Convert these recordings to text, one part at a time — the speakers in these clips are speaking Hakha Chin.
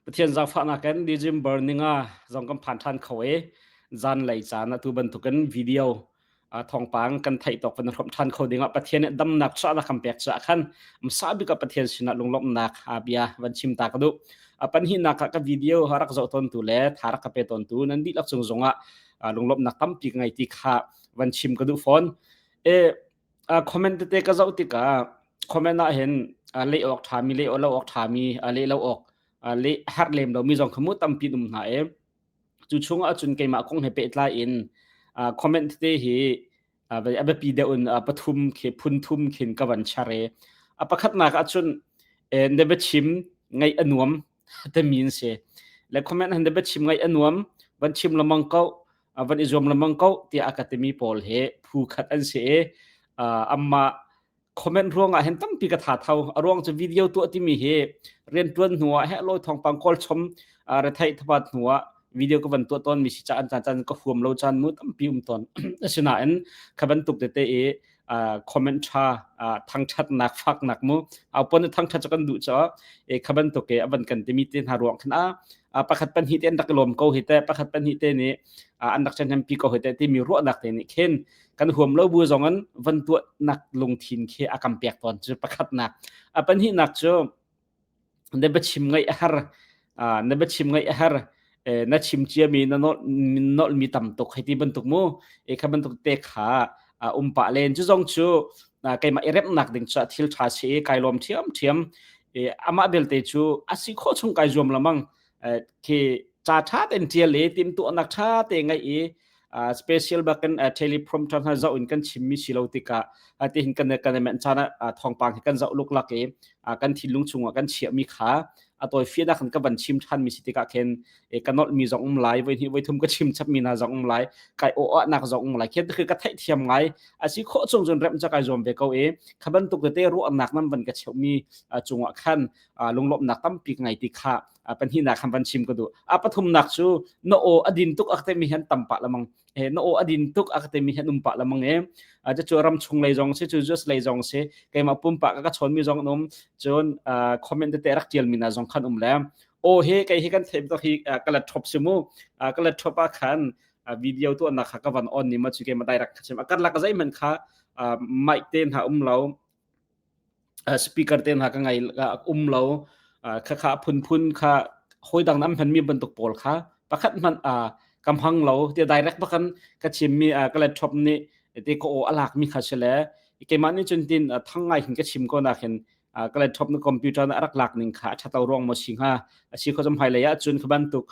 Pathian zaangfahnak in December ninga zong kan phan ṭhan kho i zanlei caan ah tu bantukin video thawngpang kan theih tawk van hrawmh ṭhan kho dingah Pathian nih damnak chuahnak kan pek caah khan hmasa bik ah Pathian sinah lunglawmhnak bia van chim ta ka duh. Panhihnak ah ka video rak zoh tawntu le tha rak ka pe tawntu nan dihlak cung zongah lunglawmhnak tampi ka ngei ti kha van chim ka duh fawn. E comment tete ka zoh tikah comment ah hin leh awk ṭhami leh lo awk ṭhami leh lo awk leh har lem lomi zong kha mu tampi um hna e cu chungah cun keimah kong he pehtlai in comment tete hi a biapi deuh in pathum khi phun thum khin ka van char e a pakhatnak ah cun na biachim ngaih a nuam timi an si le comment han na biachim ngaih a nuam van chim lamang ko van i zuam lengmang ko tiah a ka timi pawl he phu khat an si i amah comment ruangah hin tampi ka tha tho a ruang cu video tuah timi hi riantuan hnuah he lawi thawngpang kawl chom retheih thapat hnuah video ka van tuah tawn mi si ca an caan caan ka huam lo caan mu tampi um tawn asinain kha bantuk tete i comment tha thangthatnak faknak mu au pon thangthat cu kan duh cho e kha bantuk ke avan kan timi te hna ruang khan a pakhat pan hi te an rak lom ko hi te pakhat pan hi te nih an rak chen pi ko hi te timi ruahnak te nih khin kan huam lo bu zong an van tuah nak lungthin khi a kam pek ton cu pakhat nak a pan hi nak cu Na biachim ngaih a har. Na biachim ngaih a har. Na chim ciami na nolhmi tam tuk hei ti bantuk mu. E kha bantuk te kha um pah len. Cu zong cu keimah i remnak ding cu thil ṭha si i kai lawm ṭhiamṭhiam. Amah belte cu a si khawh chung kai zuam lamang. Khi ca ṭha tein ṭial i timhtuahnak ṭha te ngeih i special bakin teleprompter hna zoh in kan chimmi si lo tikah tihin kan kan men caan ah thawngpang hi kan zoh luklak i kan thinlung chungah kan chiahmi kha a tawifiahnak kan ka van chim ṭhanmi si tikah khin ka nolhmi zong um lai voi hnih voi thum ka chim chapmi hna zong um lai kai aw-ahnak zong um lai khin ka theihthiam ngai a si khawh chung cun rem ca kai zuam ve ko i kha bantuk tete ruahnak nan van ka cheuhmi cungah khan lunglawmhnak tampi ka ngei ti kha pahnihnak khan van chim ka duh a pathumnak cu na aw a din tuk a temi hian tam pah lamang he na aw a din tuk a temi hian um pah lamang e cu ram chung lei zong si cu just lei zong si keimah pumpak ka chawn mi zong um cun comment te rak tial mi na zong khan um le aw he kei hi kan theih tok hi ka la thop si mu ka la thop a khan video tu na kha ka van on ni ma chu ke ma direct kha chim akar lak zai man kha mic te hna um lo Speaker te hna ka ngai um lo. Khakha phunphun kha hawidang an hmanmi bantuk pawl kha pakhat hmanh ka hmang lo. Ti direct bakan ka chimmi ka laptop nih ti ka aw a lakmi kha si le keimah nih cun tin thang ngai hin ka chim ko nakin ka laptop na computer na rak lak ning kha a ṭhat lo ruang maw si hnga a si kho zum hmailei ah cun kha bantuk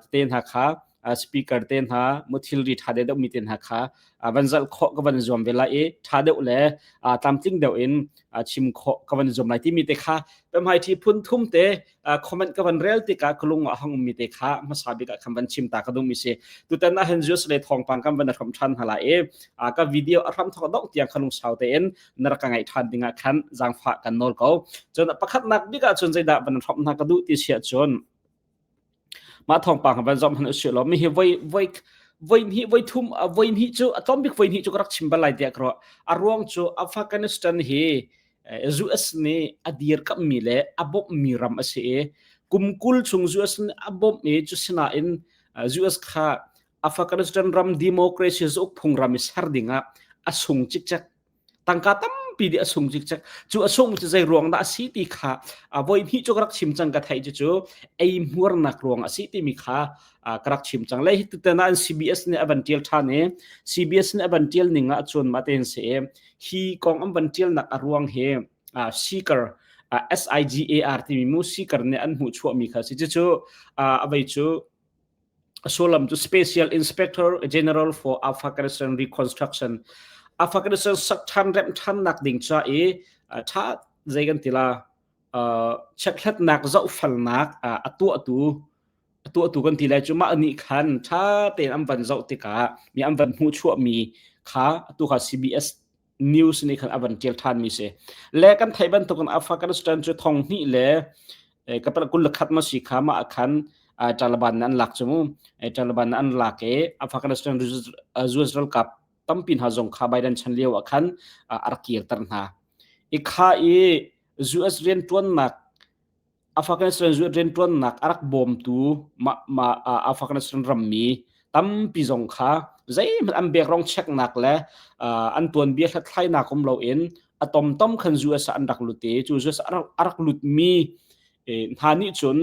tete hna kha speaker te hna mu thilri ṭha deuh mi te hna kha van zalh khawh ka van zuam ve lai i ṭha deuh le tlamtling deuh in chim khawh ka van zuam lai timi te kha pemhai thi phun thum te comment ka van rel tikah ka lung ah hang ummi te kha hmasa bik ah khan van chim ta ka duh mi si tutan ah hin just le thawngpang kan van hram ṭhan hna lai i ka video a hram thawk dong tiang kha lungsau tein na rak ka ngaih ṭhan dingah khan zaangfah kan nawl ko cun pakhatnak bik ah cun zeidah van hram hna ka duh ti si ahcun Mah thawngpang van zoh hmanh usih law mi hi voi voi voi hnih voi thum voi hnih cu a tlawm bik voi hnih cu ka rak chim bal lai tiah ka ruah. A ruang cu Afghanistan hi US nih a dirkamhmi le a bawmhmi ram a si i kum 20 chung US nih a bawmh i cu sinain US kha Afghanistan ram democracy zauk phung ram i ser dingah a sung cikcek. Tangka tampi nih a sung cikcek. Cu a sung cu zei ruang dah a si ti kha voi hnih cu ka rak chim cang ka theih cu cu eihmuarnak ruang a si timi kha ka rak chim cang. Le hi tutan ah CBS nih a van tial ṭhan i CBS nih a van tial ning ah cun mah tein si i hi kong an van tialnak a ruang hi SIGAR S-I-G-A-R timi mu SIGAR nih an hmuh chuahmi kha si. Cucu a vei cu A sullam cu Special Inspector General for Afghanistan Reconstruction. Afghanistan sak ṭhan remh ṭhannak ding ca i ṭha zei kan ti la chekhlatnak zohfalnak a tuahtu a tuahtu kan ti lai cu mah nih khan ṭha tein an van zoh tikah mi an van hmuhchuahmi kha atu kha CBS news nih khan a van ṭial ṭhanmi si. Le kan theih bantukin Afghanistan cu thong hnih le kapal 21 ma si kha ma khan Taliban an lak cu mu. Taliban an lak i Afghanistan US ralkap tampi hna zong kha Biden chan lio ah khan a rak kirter hna. I kha i US rianṭuannak Afghanistan rianṭuannak a rak bawmtu mah mah Afghanistan rammi tampi zong kha zeihmanh an background checknak le an tuanbia hlathlainak um loin a tomtom khan US ah an rak lut i cu US a rak lutmi hna nih cun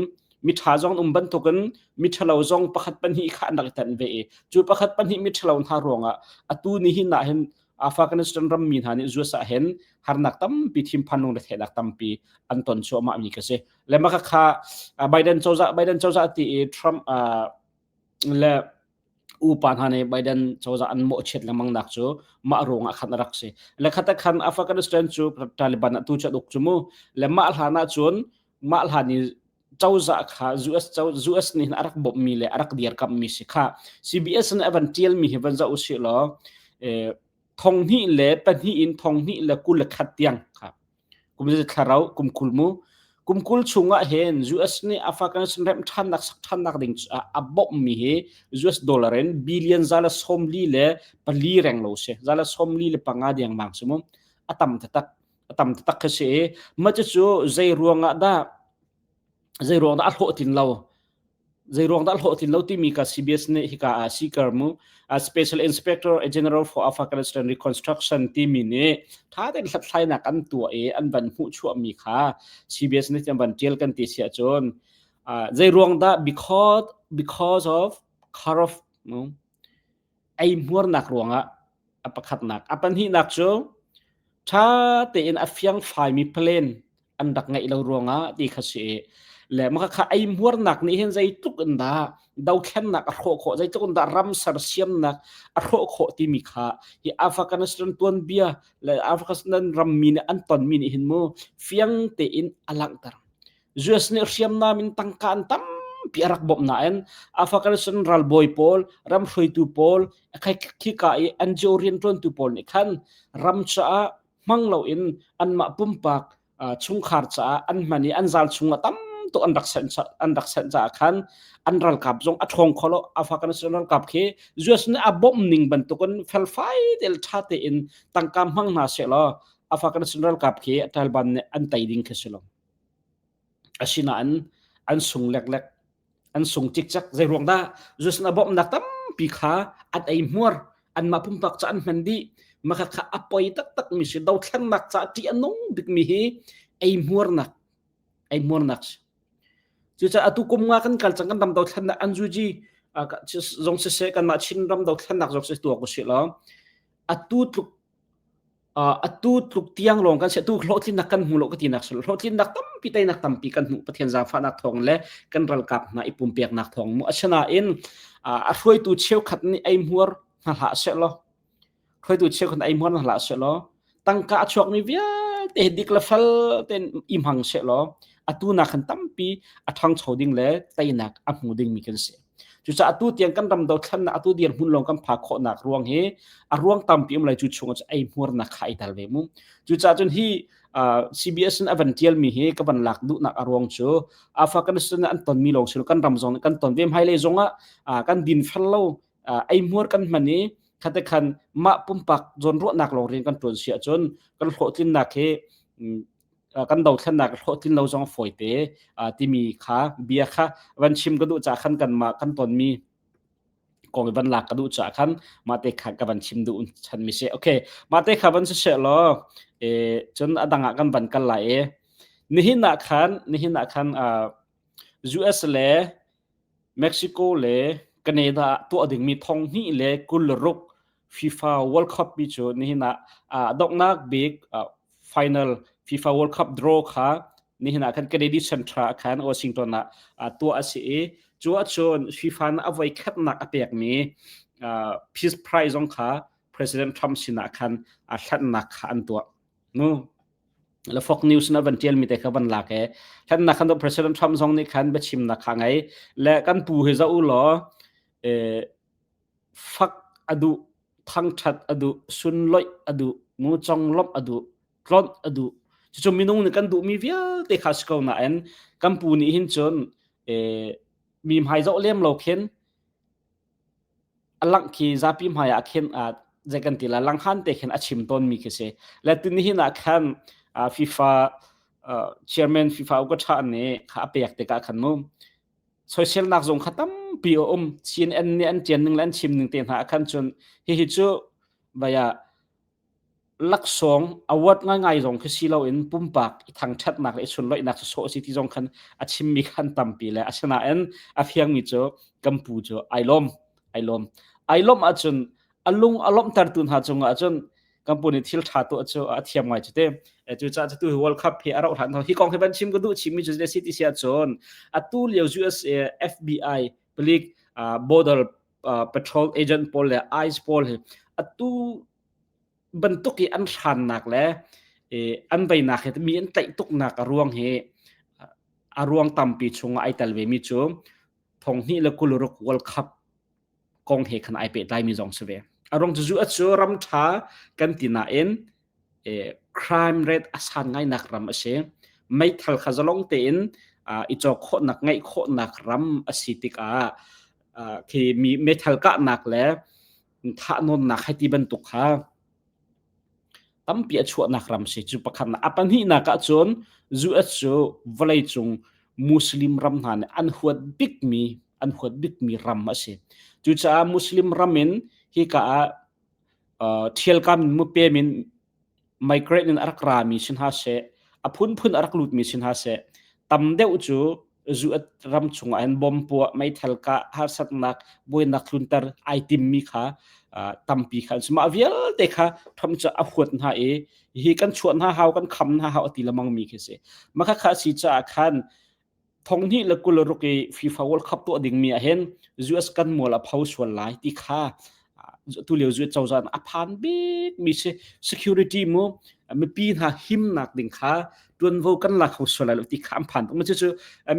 miṭha zong um bantukin miṭhalo zong pakhat pahnih kha an rak i tanh ve i cu pakhat pahnih miṭhalo hna ruangah atu nihin ah hin Afghanistan rammi hna nih US ah hin harnak tampi thinphan lungretheihnak tampi an ton cuahmah mi ka si. Le mah kha Biden cozah Biden cozah ti i Trump le upa hna nih Biden cozah an mawhchiat lengmang nak cu mah ruangah khan a rak si. Le khata khan Afghanistan cu Taliban ah tu cu uk cu mu. Le mah hlan ah cun mah hlan i cozah kha US US nih a rak bawmhmi le a rak dirkamhmi si kha CBS nih a van tialmi hi van zoh usih law thong hnih le pahnih in thong hnih le 21 tiang kha kum thlarau kum kul mu kum kul chungah hin US nih Afghanistan rem ṭhannak sak ṭhannak ding a bawmhmi hi US dollar in billion za le sawmli le pali reng lo si za le sawmli le panga deng mang si mu a tam taktak a tam taktak khi si i mah cucu zei ruangah dah zei ruang dah a hlawhtlin lo zei ruang dah a hlawhtlin lo timi ka CBS nih hika ah seeker mu Special Inspector General for Afghanistan Reconstruction timi nih tha tein hlathlainak an tuah i an van hmuh chuahmi kha CBS nih an van tial kan ti si ahcun zei ruang dah because because of corrupt no eihmuarnak ruangah a pakhatnak. A pahnihnak cu ṭha tein a fiangfaimi plan an rak ngeih lo ruangah ti kha si i le maka kha eihmuarnak nih hin zeitluk in dah dothlennak a hrawh khawh zeitluk in dah ram sersiamnak a hrawh khawh timi kha hi Afghanistan tuanbia le Afghanistan rammi nih an tonmi nih hin mu fiang tein a langhter. US nih hriamnam in tangka an tampi a rak bawmh nain Afghanistan ralbawi pawl, ram hruaitu pawl, khika i NGO rianṭuantu pawl nih khan ram caah hmang loin anmah pumpak chungkhar caah an hman i an zal chungah tam tuk an rak senh an rak senh caah khan an ralkap zong a ṭhawng kho lo Afghanistan ralkap khi US nih a bawmh ning bantukin felfai te le ṭha tein tangka hmang hna sehlaw Afghanistan ralkap khi Taliban nih an tei ding khi si lo. Asinain an sung leklek, an sung cikcek. Zeiruang dah? Jesuh a bawmhnak tampi kha an eihmuar, anmah pumpak ca an hman dih. Mah kha a poi taktakmi si. Dothlennak ca ṭih a nung bikmi hi eihmuarnak, eihmuarnak si. Cucaah atu kum nga kan kal cang kan ram dothlennak an zuji zong siseh kanmah Chin ram dothlennak zong siseh tuak usih law atu tluk atu tluk tiang lawng kan si atu hlawhtlinnak kan hmu lo ka tinak si hlawhtlinnak tampi teinak tampi kan hmuh Pathian zaangfahnak thawng le kan ralkap hna i pumpeknak thawng mu asinain a hruaitu cheukhat nih ei hmuar hna hlah seh law hruaitu cheukhat ei hmuar hna hlah seh law tangka a chuakmi vialte dik le fel tein i hmang seh law atu nak khan tampi a ṭhangcho ding le teinak a hmu dingmi kan si. Cucaah atu tiang kan ram dothlannak atu dirhmun lawng kan phak khawhnak ruang hi a ruang tampi um lai cu chung ah eihmuarnak kha ai tel ve mu. Cucaah cun hi CBS in a van tialmi hi ka van lak duhnak a ruang cu Afghanistan an tonmi lawng si kan ram zong kan ton ve hmailei zong ah kan din fel lo eihmuar kan hman i khate khan mah pumpak zawnruahnak lawng rian kan tuan si ahcun kan hlawhtlinnak hi kan dothlennak hlawhtlin lo zong fawite timi kha bia kha van chim ka duh caah khan kanmah kan tonmi kong van lak ka duh caah khan mah te kha ka van chim duh chan mi si okay mah te kha van si she law e cun a dang ah kan van kal lai e nihin ah khan nihin ah khan US le Mexico le Canada ah tuah dingmi thong hnih le 26 FIFA World Cup mi cu nihin ah donghnak bik final FIFA World Cup draw kha nihin ah khan Kennedy Center ah khan Washington ah tuah a si i cu ahcun FIFA nih a voi khatnak a pekmi Peace Prize zong kha President Trump sinah khan a hlannak kha an tuah. Nu le Fox News na van tial mi te kha van lak e hlannak khan President Trump zong nih khan biachimnak kha ngei le kan pu hi za u law fak a duh thangthat a duh sunloih a duh mu conglawmh a duh tlonh a duh cucu minung nih kan duhmi vialte kha si ko nain kan pu nih hin cun mi hmai zoh lem lo khin a langh khi zapi hmai ah khin zei kan ti la langhan te khin a chim tawnmi khi si le tunihin ah khan FIFA Chairman FIFA u ka ṭha nih kha a pek tikah khan mu soiselnak zong kha tampi a um. CNN nih an ṭian ning le an chim ning te hna ah khan cun hihi cu vaya laksawng award ngaingai zong khi si loin pumpak i thangṭhatnak le i sunloihnak cu sawh a si ti zong khan a chimmi khan tampi le asinain a fiangmi cu kan pu cu ai lawm ai lawm ai lawmh ahcun a lung a lawmhtertu hna cungah cun kan pu nih thil ṭha tuah cu a thiam ngai cu te. Cucaah cu tu hi World Cup hi a rauh hlan hi kong hi van chim ka duh chimmi cu si ti si ahcun atu lio USA FBI palik border patrol agent pawl le ICE pawl hi atu bantuk i an hrannak le an veinak hi mi an tlaih tuknak a ruang hi a ruang tampi chungah ai tel ve mi cu thonghnih le kuluruk World Cup kong he khan ai pehtlai mi zong si ve. A ruang cu US cu ram ṭha kan ti nain crime rate a san ngainak ram a si. Meithal kha zalong tein i cawk khawhnak ngeih khawhnak ram a si tikah khi mi meithal kahnak le thahnawnnak hei ti bantuk kha tampi a chuahnak ram si cu pakhatnak. A pahnihnak ahcun US cu vawleicung Muslim ram hna nih an huat bikmi an huat bikmi ram a si. Cucaah Muslim ram in hika ah ṭhialkam in mupem in migrate in a rak rami si hna seh, a phunphun a rak lutmi si hna seh, tam deuh cu zu ram chungah hin bom puah, meithal kah, harsatnak, buainak tlunter ai timmi kha tampi kha an si. Mah vialte kha Trump cu a huat hna i hi kan chuah hna hau, kan kham hna hau a ti lemang mi khi si. Mah kha si caah khan thonghnih le 26 i FIFA World Cup tuah dingmi ah hin US kan mual a pho sual lai ti kha tu lio US cozah a phan bik mi si security mu mipi hna himnak ding kha tuanvo kan la kho sual lai lo ti kha an phan tuk cu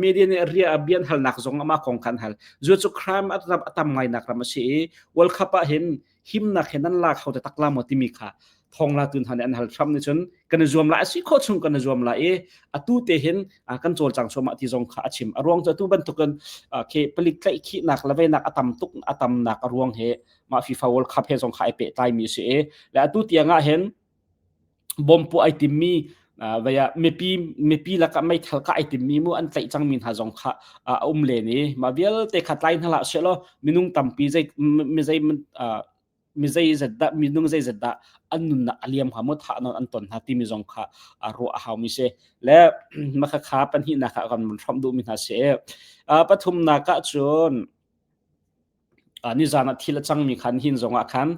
media nih ria bian halnak zong ama kong khan hal zu cu crime a tam ngai nak ram a si i World Cup ah hin himnak he nan la kho te tak la maw timi kha thong la tun han an hal Trump nih cun kan i zuam la a si khawh chung kan i zuam la i atu te hin kan cawlcang chuahmah ti zong kha a chim a ruang cu atu bantukin khi palik tlaih khihnak le veinak a tam tuk a tamnak a ruang he mah FIFA World Cup he zong kha ai pehtlai mi si i le atu tiang ah hin bom pu ai timmi vaya mipi mipi lakah meithal ka ai timmi mu an tlaih cangmi hna zong kha a um len i mah vialte kha tlai hna hlah sehlaw minung tampi zei mi zei mi zeizat dah minung zeizat dah an nunnak a liam hnga maw thah nawn an ton hna timi zong kha ruah a haumi si le maka kha pahnihnak ah kan hramh duhmi hna si pathumnak ah cun nizan ah thil a cangmi khan hin zong ah khan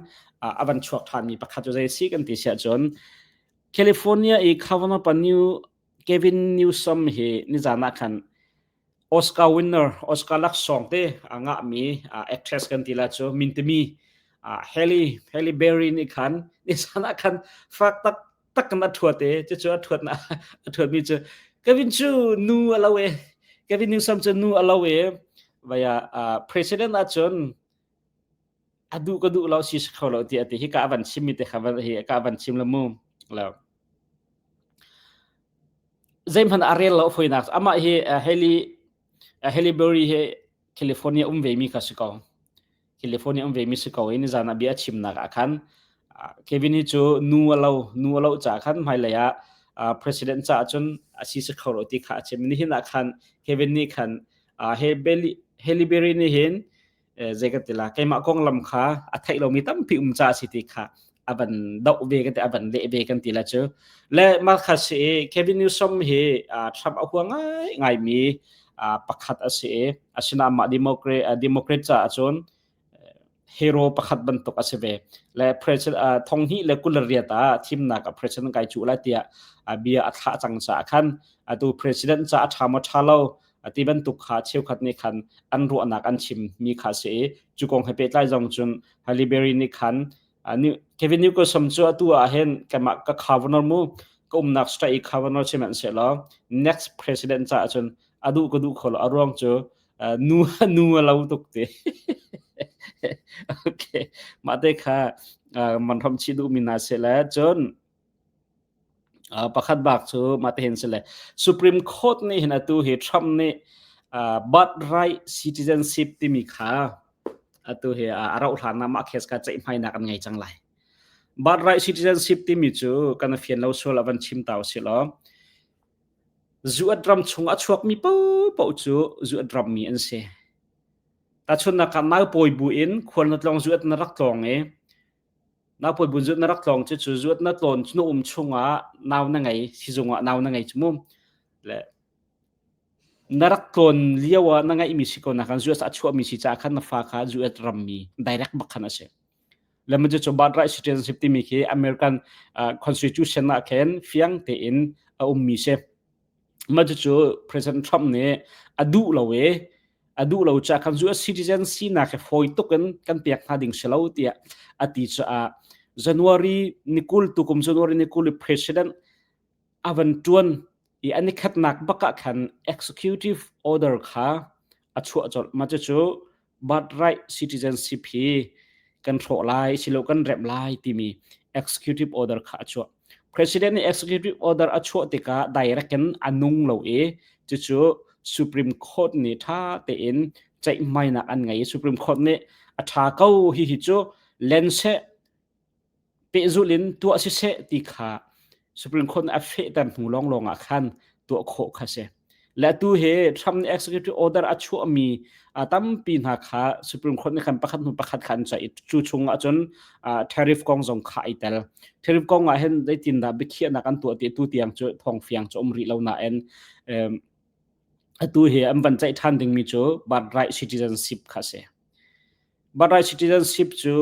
a van chuak ṭhanmi pakhat cu zei si kan ti siah cun California i Governor pa New Gavin Newsom hi nizan ah khan Oscar winner Oscar laksawng te a ngahmi actress kan ti la cu mintimi Halle Halle Berry nih khan nizan ah khan fak tak tak in a thuat e cucu a thuat na a thuat mi cu Kevin cu nu a lo e Kevin Newsom cu nu a lo e vaya president ahcun a duh ka duh lo si kho lo ti ati hi ka van chim mi te kha van hi ka van chim la mu lo zeihmanh a rel lo foinak amah hi Haley Halle Berry hi California um ve mi kha si ko California um ve mi si ko i nizan ah bia a chimnak ah khan Kevin hi cu nu a lo nu a lo caah khan hmailei ah president caah cun a si si kho lo ti kha a chim. Nihin ah khan Kevin nih khan Halle Berry nih hin zei ka ti la keimah konglam kha a theih lomi tampi um caah si ti kha a van doh ve kan ti a van leh ve kan ti la cu le mah kha si i Kevin Newsom hi Trump a hua ngai ngaimi pakhat a si i asinain mah Democrat Democrat caah cun hero pakhat bantuk a si ve le president thonghnih le 28 ah thimnak ah president kai cu lai tiah bia a thlah cang caah khan atu president ca a ṭha maw ṭha lo ti bantuk kha cheukhat nih khan an ruahnak an chim mi kha si i cu kong he pehtlai zong cun Halle Berry nih khan Kevin Newsom cu atu ah hin keimah ka governor mu ka umnak state i governor si hmanhsehlaw next president caah cun a duh ka duh kho lo a ruang cu nu nu a lo tuk ti okay mah te kha man hrom chih duh mi hna si le cun pakhat bak cu mah te hin si le Supreme Court nih hin atu hi Trump nih birthright citizenship timi kha atu hi a rauh hlan ah mah case kha ceihmainak an ngei cang lai. Birthright citizenship timi cu kan fian lo sual a van chim ta usih law. Zuat ram chung a chuakmi paohpaoh cu zuat rammi an si. Tahchunhnak ah naupawi bu in khual na tlawng zuat na rak tlawng i naupawi bu zuat na rak tlawng cu cu zuat na tlawn na um chungah nau na ngei sizung ah nau na ngei cu mu. Le na rak tlawn lio ah na ngeihmi si ko nakan US a chuahmi si caah khan na fa kha US rammi direct bak khan a si. Le cu cu birthright citizenship timi khi American constitution ah khin fiang tein a ummi si. Mah cucu President Trump nih a duh lo i a duh lo caah khan US citizen sinak hi fawi tuk in kan pek hna ding si lo tiah a ti caah January ni 20 tukum January ni 20 President a van ṭuan i an i khatnak bak ah khan executive order kha a chuah colh. Mah cucu birthright citizenship hi kan hrawh lai silo kan remh lai timi executive order kha a chuah. President nih executive order a chuah tikah direct in a nung lo i cucu Supreme Court nih ṭha tein ceihmainak an ngei. Supreme Court nih a ṭha ko hihi cu len seh pehzulh in tuah siseh ti kha Supreme Court nih a fehter hnu lawnglawng ah khan tuah khawh kha si. Le atu hi Trump nih executive order a chuahmi tampi hna kha Supreme Court nih khan pakhat hnu pakhat kha an ceih i cu chung ah cun tariff kong zong kha ai tel. Tariff kong ah hin zeitindah biakhiahnak an tuah ti tu tiang cu thawngfiang cu um rih lo nain atu hi an van ceih ṭhan dingmi cu birthright citizenship kha si. Birthright citizenship cu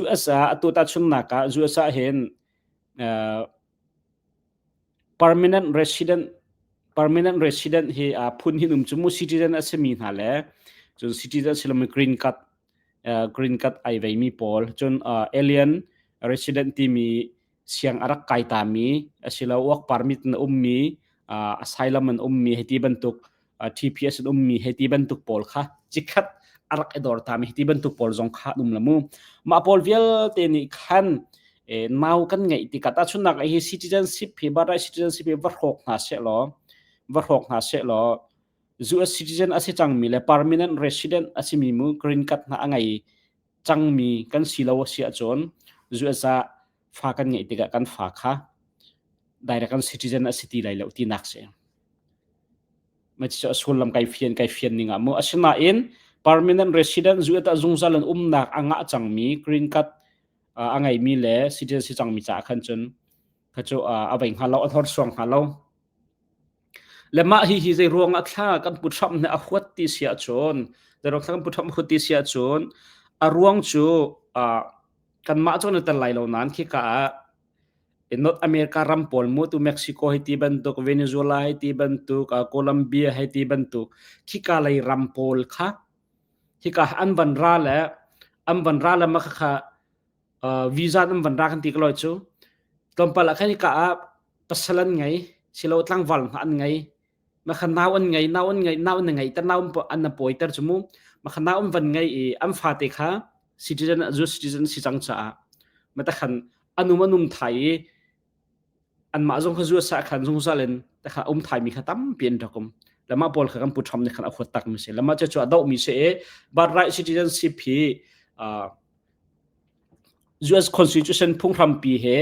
US ah atu tahchunhnak ah US ah hin permanent resident permanent resident hi phun hin um cu mu citizen a simi hna le cun citizen silomi green card green card ai veimi pawl cun alien resident timi siang a rak kai tami asilo work permit na ummi asylum an ummi hei ti bantuk TPS an ummi hei ti bantuk pawl kha cikhat a rak i dor tami ti bantuk pawl zong kha um la mu mah pawl vialte nih khan nau kan ngeih tikah tahchunhnak hi citizenship hi birthright citizenship hi va hrawk hna seh law va hrawk hna seh law US citizen a si cangmi le permanent resident a simi mu green card hna a ngei cangmi kan si lo a si ahcun US ah fa kan ngeih tikah kan fa kha direct kan citizen a si ti lai lo tinak si. Ma cu a sullam kai fian kai fian ning ah mu asinain permanent resident zu ta zungzal an umnak a ngah cangmi green card a ngeimi le citizen si cangmi caah khan cun kha cu a vei hnga lo a thor suang hnga lo le mah hi hi zei ruang ah thla kan put hram ne a huat ti si ahcun zei ruang thla kan put hram huat ti si ahcun a ruang cu kanmah cu na tel lai lo nain khika ah North America ram pawl mu tu Mexico hei ti bantuk Venezuela hei ti bantuk Colombia hei ti bantuk khika lei ram pawl kha hika an van ra le an van ra le ma kha visa an van ra kan ti ko loi cu tlawmpal ah khan hika ah pasal an ngei silo tlangval hna an ngei makha nau an ngei nau an ngei nau an ngei ter nau an na pawi ter chu mu makha nau an van ngei i an fate kha citizen zu citizen si cang caah mata khan anum anum thai i anmah zong kha zu sa khan zungzal in ta kha um thai mi kha tampi an rak um lama pawl kha kan pu Trump nih khan a huat tak mi si lama che chu a doh mi si i birthright citizenship hi US Constitution phunghrampi he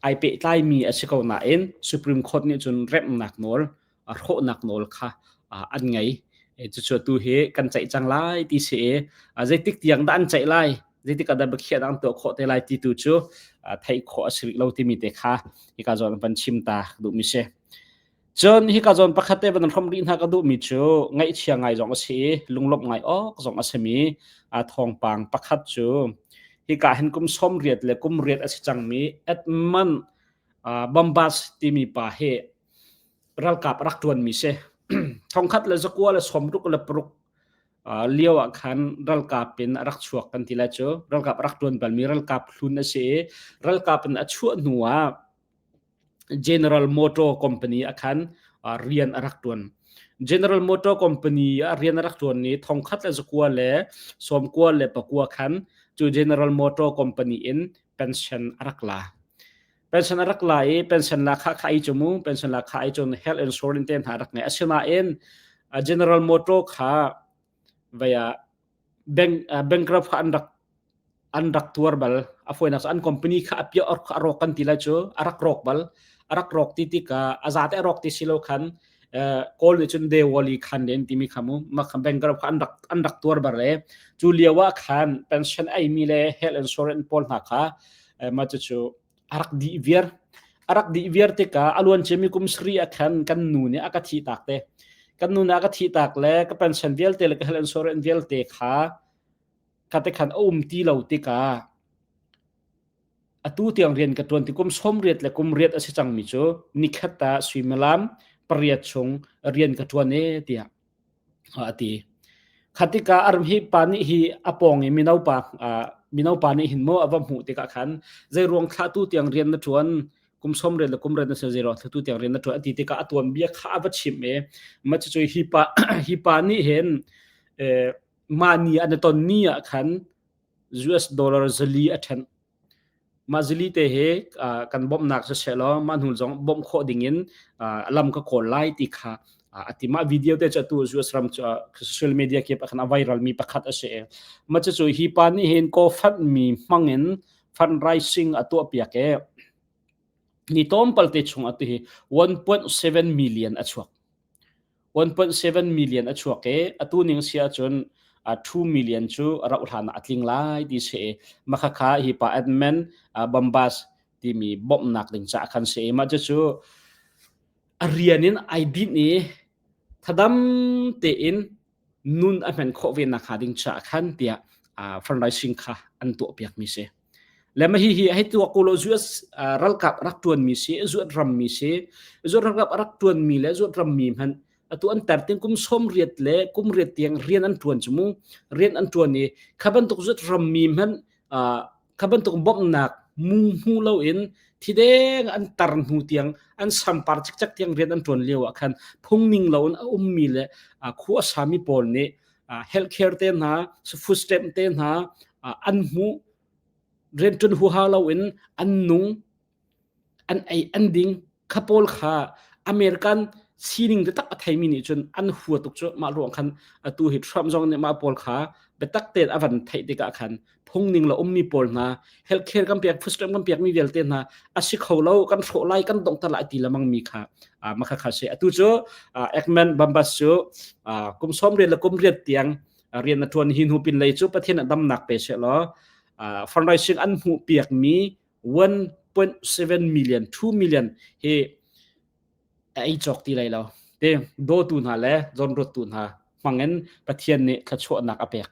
ai pehtlaimi a si ko nain Supreme Court nih cun remhnak nawl, hrawhnak nawl kha an ngei. Cucu atu hi kan ceih cang lai ti si i zeitik tiang dah an ceih lai, zeitik ah dah biakhiah dah an tuah khawh te lai ti tu cu theih khawh a si rih lo timi te kha hika zawn van chim ta duhmi si. Cun hika zawn pakhat te van hrawmh rih hna ka duhmi cu ngaihchia ngai zong a si i lunglawmh ngai awk zong a simi thawngpang pakhat cu hika hin kum 80 le kum riat a si cangmi Edmund Bombas timi pa hi ralkap a rak ṭuanmi si. Thongkhat le zakua le 66 lio ah khan ralkap in a rak chuak kan ti lai cu ralkap a rak ṭuan balmi ralkap hlun a si i ralkap in a chuah hnu ah General Motor Company ah khan rian a rak ṭuan. General Motor Company ah rian a rak ṭuan i thongkhat le zakua le sawmkua le pakua khan cu General Motor Company in pension a rak la. Pension a rak la i pension la kha kha ai cu mu pension la kha ai cun health insurance te hna rak ngei. Asinain General Motor kha vei ah bank bankrupt kha an rak an rak tuar bal. A fawinak cu an company kha a piah a rawk kan ti lai cu a rak rawk bal. A rak rawk ti tikah a zate a rawk ti si lo khan Kawl nih cun Dewali khan len timi kha mu ma kha bankrupt kha an rak tuar bar le cu lio ah khan pension ei mi le health insurance pawl hna kha ma cu cu a rak dih viar. A rak dih viar tikah a luan ciami kum sari ah khan kan nu nih a ka thih tak te. Kan nu nih a ka thih tak le ka pension vialte le ka health insurance vialte kha ka te khan a um ti lo tikah atu tiang rian ka ṭuan ti kum 80 le kum riat a si cangmi cu nikhat ah suimilam pariat chung rian ka ṭuan e tiah a ti. Khatika aram hi pa nih hi a pawng i mino pa mino pa nih hin maw a va hmuh tikah khan zei ruang thlah tu tiang rian na ṭuan kum som rian le kum rian na si zei ruang thlah tu tiang rian na ṭuan a ti tikah a tuan bia kha a va chimh i ma cu hi pa hi pa nih hin mah ni an ton ni ah khan US dollar zali a ṭhenh. Mah zali te he kan bawmhnak siseh law mah hnu zong bawmh khawh dingin lam ka kawl lai ti kha a ti. Mah video te cu atu US ram cu social media kip ah khan a viral mi pakhat a si. Mah cucu hi pa nih hin GoFundMe hmang in fundraising a tuah piak i ni tlawmpal te chung atu hi 1.7 million a chuak. 1.7 million a chuak i atu ning si ahcun 2 million cu rauh hlan ah a tling lai ti si i makhakha hi pa Edmund Bombas timi bawmhnak ding caah khan si i mah cucu a rian in ai dinh i thadam tein nun a hman khawh ve nak hnga ding caah khan tiah fundraising kha an tuah piak mi si. Le mah hihi hei tuak ko law US ralkap rak ṭuanmi si, zuat rammi si, zuat ralkap rak ṭuanmi le zuat rammi hmanh atu an tar ting kum 80 le kum riat tiang rian an ṭuan cu mu. Rian an ṭuan i kha bantuk zuat rammi hmanh kha bantuk bawmhnak mu hmu loin thideng an tar hnu tiang an sampar cikcek tiang rian an ṭuan lio ah khan phungning loin a ummi le khua a sami pawl nih healthcare te hna, food stamp te hna an hmuh rianṭuan huaha loin an nung an ei an ding kha pawl kha American sining taktak a theimi nih cun an hua tuk cu mah ruang khan atu hi Trump zong nih mah pawl kha biatak tein a van theih tikah khan phungning la ummi pawl hna healthcare kan pek food stamp kan pekmi vialte hna a si kho lo kan hrawh lai kan donghter lai ti lamang mi kha makha kha si atu cu Ekman Bambas cu kum som riat le kum riat tiang rian a ṭuan hi hnu pin lei cu Pathian a damnak pe seh law fundraising an hmuh piakmi 1.7 million 2 million hi a ei cawk ti lai lo te dawtu hna le zawnruattu hna hmangin Pathian nih thluachuahnak a pek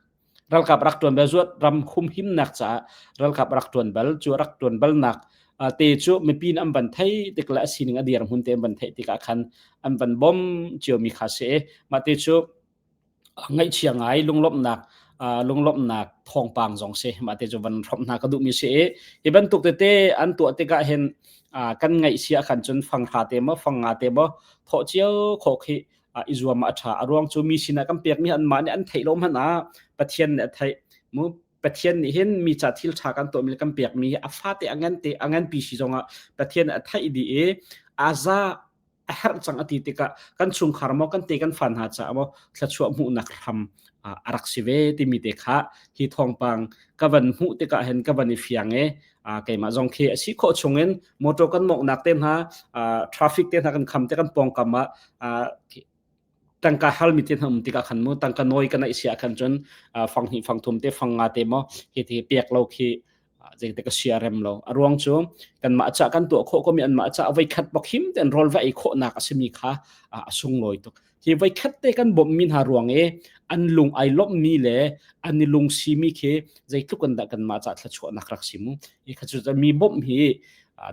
ralkap rak ṭuan bal zuat ram humhimnak caah ralkap rak ṭuan bal cu rak ṭuan balnak te cu mipi an van thei tik le a sining a dir hmun te an van theih tikah khan an van bom ciomi kha si mah te cu Ngaihchia ngai lunglawmhnak lunglawmhnak thawngpang zong si mah te cu van hrawmh hna ka duhmi si i hi bantuk tete an tuah tikah hin kan ngaihsia khan cun fang hra te maw fang nga te maw thawh cio khawh khi i zuam ah a ṭha. A ruang cu mi sinah kan pekmi anmah nih an theih lo hmanh ah Pathian nih a theih. Mu Pathian nih hin mi ca thil ṭha kan tuahmi le kan pekmi hi a fate a ngan te a nganpi si zongah Pathian nih a theih dih i a za a herh cang a ti tikah kan chungkhar maw kan te kan fa hna caah maw thluachuah hmuhnak hram a rak si ve timi te kha hi thawngpang ka van hmuh tikah hin ka van i fiang i keimah zong khi a si khawh chungin motor kan mawknak te hna traffic te hna kan kham te kan pawngkam ah tangka halmi te hna um tikah khan mu tangka nawi kan ai sia khan cun fang hnih fang thum te fang nga te maw hi ti pek lo khi zeite ka sia rem lo a ruang cu kanmah ca kan tuah khawh komi anmah ca voi khat bak him ten rawl va ei khawhnak a simi kha a sunglawi tuk hi voi khat te kan bawmhmi hna ruang i an lung ai lawmhmi le an i lung simi khi zeitluk in dah kanmah ca thluachuahnak rak si mu i kha cu mi bawmh hi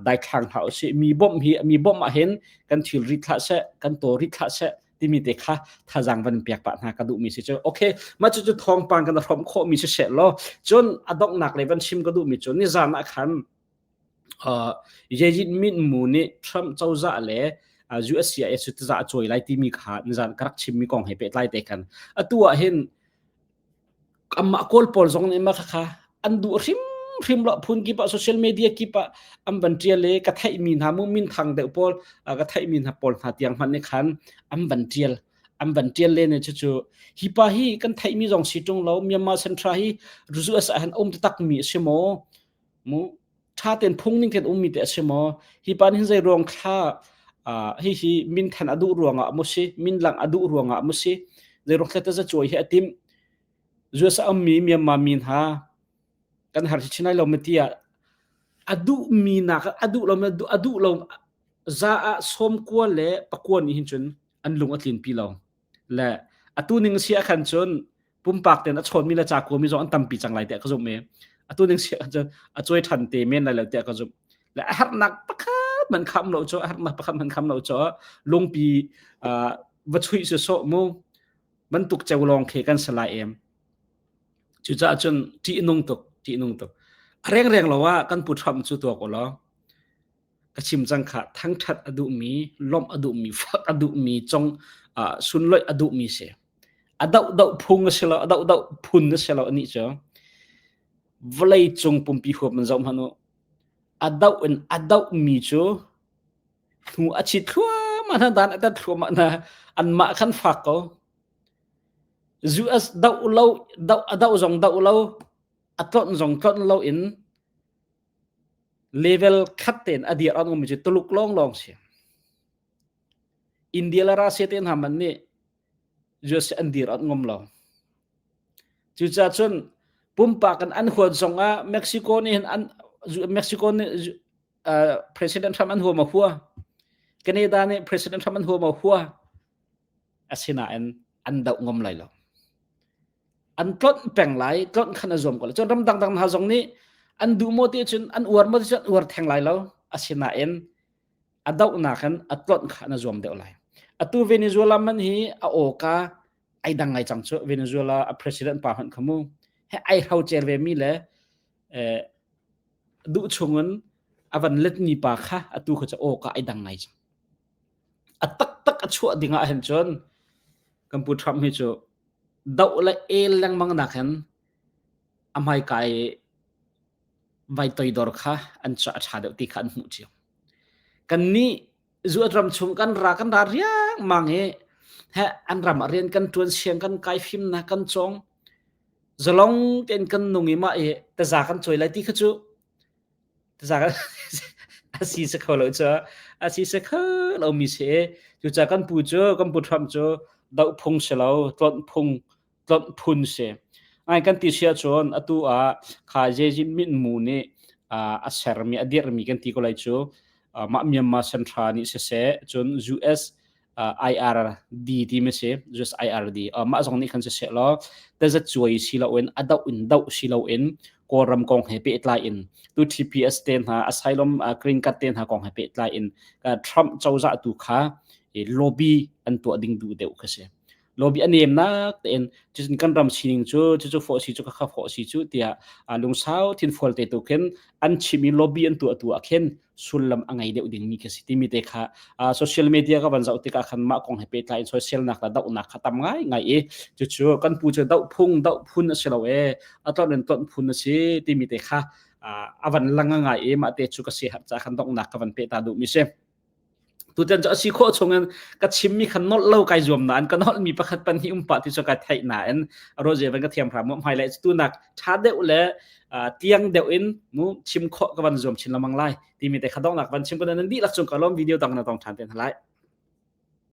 daithlang hlah usih mi bawmh hi mi bawmh ah hin kan thil rit hlah seh kan taw rit hlah seh timi te kha thazaang van pek pah hna ka duhmi si cu okay mah cu cu thawngpang kan hrawm khawh mi si seh law cun a donghnak lei van chim ka duhmi cu nizan ah khan uh, Yejin Min Mu nih Trump cozah le USCIS cu taza a cawi lai timi kha nizan ka rak chimmi kong he pehtlai te khan atu ah hin Amah Kawl pawl zong nih mah khakha an duh hrimhrim lo phun kip ah social media kip ah an van ṭial i ka theihmi hna mu minthang deuh pawl ka theihmi hna pawl hna tiang hmanh nih khan an van ṭial an van ṭial len i cucu hi pa hi kan theihmi zong si ṭung lo Myanmar Central hi US ah hin a um takmi a si maw mu? Ṭha tein phung ning tein ummi te a si maw? Hi pa nih hin zei ruang thla hi hi minthan a duh ruangah maw si, minlang a duh ruangah maw si, zei ruang thla taza cuai hi a timh. US a ummi Myanmar mi hna kan har chin lai lo ma tiah a duhmi nak a duh lo a duh lo za ah sawmkua le pakua nih hin cun an lung a tlin pi lo. Le atu ning si ah khan cun pumpak ten a chawnmi le ca kuami zong an tampi cang lai tiah ka zumh i atu ning si ahcun a cuai ṭhan te men lai lo tiah ka zumh. Le a harnak pakhat man kham lo cu a harnak pakhat man kham lo cu lungpi va chuih si sawh mu bantuk ceu lawng khi kan si lai em. Cucaah cun ṭihnung tuk ṭihnung tuk. A rengreng lo ah kan pu Trump cu tuak u law ka chim cang kha thangṭhat a duhmi, lawmh a duhmi, fak a duhmi, cong sunloih a duhmi si. A dohdoh phung a si lo, a dohdoh phun a si lo anih cu. Vawlei cung pumpi huap in zoh hmanh u. A doh in a dohmi cu hnu a chit thluahmah hna, dan a tat thluahmah hna, anmah khan fak ko. US doh lo, doh a doh zong doh lo, a tlonh zong tlonh lo in level khat tein a dir an ummi cu Tuluk lawnglawng si. India le Russia te hna man nih US an dir an ngam lo. Cucaah cun pumpak in an huat zongah Mexico nih hin an Mexico nih uh, President Trump an huam a hua. Canada nih President Trump an huam a hua. Asinain an doh ngam lai lo. An tlonh peng lai, tlonh khan a zuam ko lai. Cun ram dangdang hna zong nih an duh maw ti cun an uar maw ti cun an uar theng lai lo. Asinain a dohnak in a tlonh kha na zuam deuh lai. Atu Venezuela man hi a awka ai dang ngai cang cu Venezuela a president pa hmanh kha mu he ai hrocer ve mi le eh, duh chungin a van let mi pa kha atu kha cu awka ai dang ngai cang. A taktak a chuah ding ah hin cun kan pu Trump hi cu doh le el lengmang nak hin a hmaika i vai toidor kha an chuah a ṭha deuh ti kha an hmuh cio. Kannih zuat ram chung kan ra kan ra riangmang i he an ram ah rian kan ṭuan siang kan kai fimnak kan cawng zalong tein kan nung i mah i taza kan cawi lai ti kha cu taza kan a si si kho lo cu a si si kho lo mi si cucaah kan pu cu kan pu Trump cu doh phung si lo tlonh phung tlonh phun si. Ai kan ti sia cun atu ah kha Jejin Min Mu nih a sermi a dirhmi kan ti ko lai cu mah Myanmar Central nih siseh cun US IRD ti mi si US IRD mah zong nih khan siseh law tazat cuai si loin a doh in doh si loin Kawlram kong he pehtlai in tu TPS te hna asylum green card te hna kong he pehtlai in Trump cozah tu kha lobby an tuah ding duh deuh kha si. Lobby a nemnak tein cucun kan ram sining cu cucu fawh si cu khakha fawh si cu tiah lungsau thinfual te tu khin an chim i lobby an tuah tu ah khin sullam a ngei deuh dingmi khi si timi te kha social media ka van zoh tikah khan mah kong he pehtlai in soiselnak le dohnak kha tam ngai ngai i cucu kan pu cu doh phung doh phun a si lo e a tlonh in tlonh phun a si timi te kha a van lang ngai i mah te cu ka si har ca khan donghnak ka van peh ta duhmi si. Tutan cu a si khawh chungin ka chimmi kha nolh lo kai zuam nain ka nolhmi pakhat pahnih um pah ti cu kai theih nain roje van ka thiam hram mu hmailei cu tunak ṭha deuh le tiang deuh in mu chim khawh ka van zuam chin lengmang lai timi te kha donghnak van chim ko nan dihlak cung ka lawm video dang na tong ṭhan te hna lai.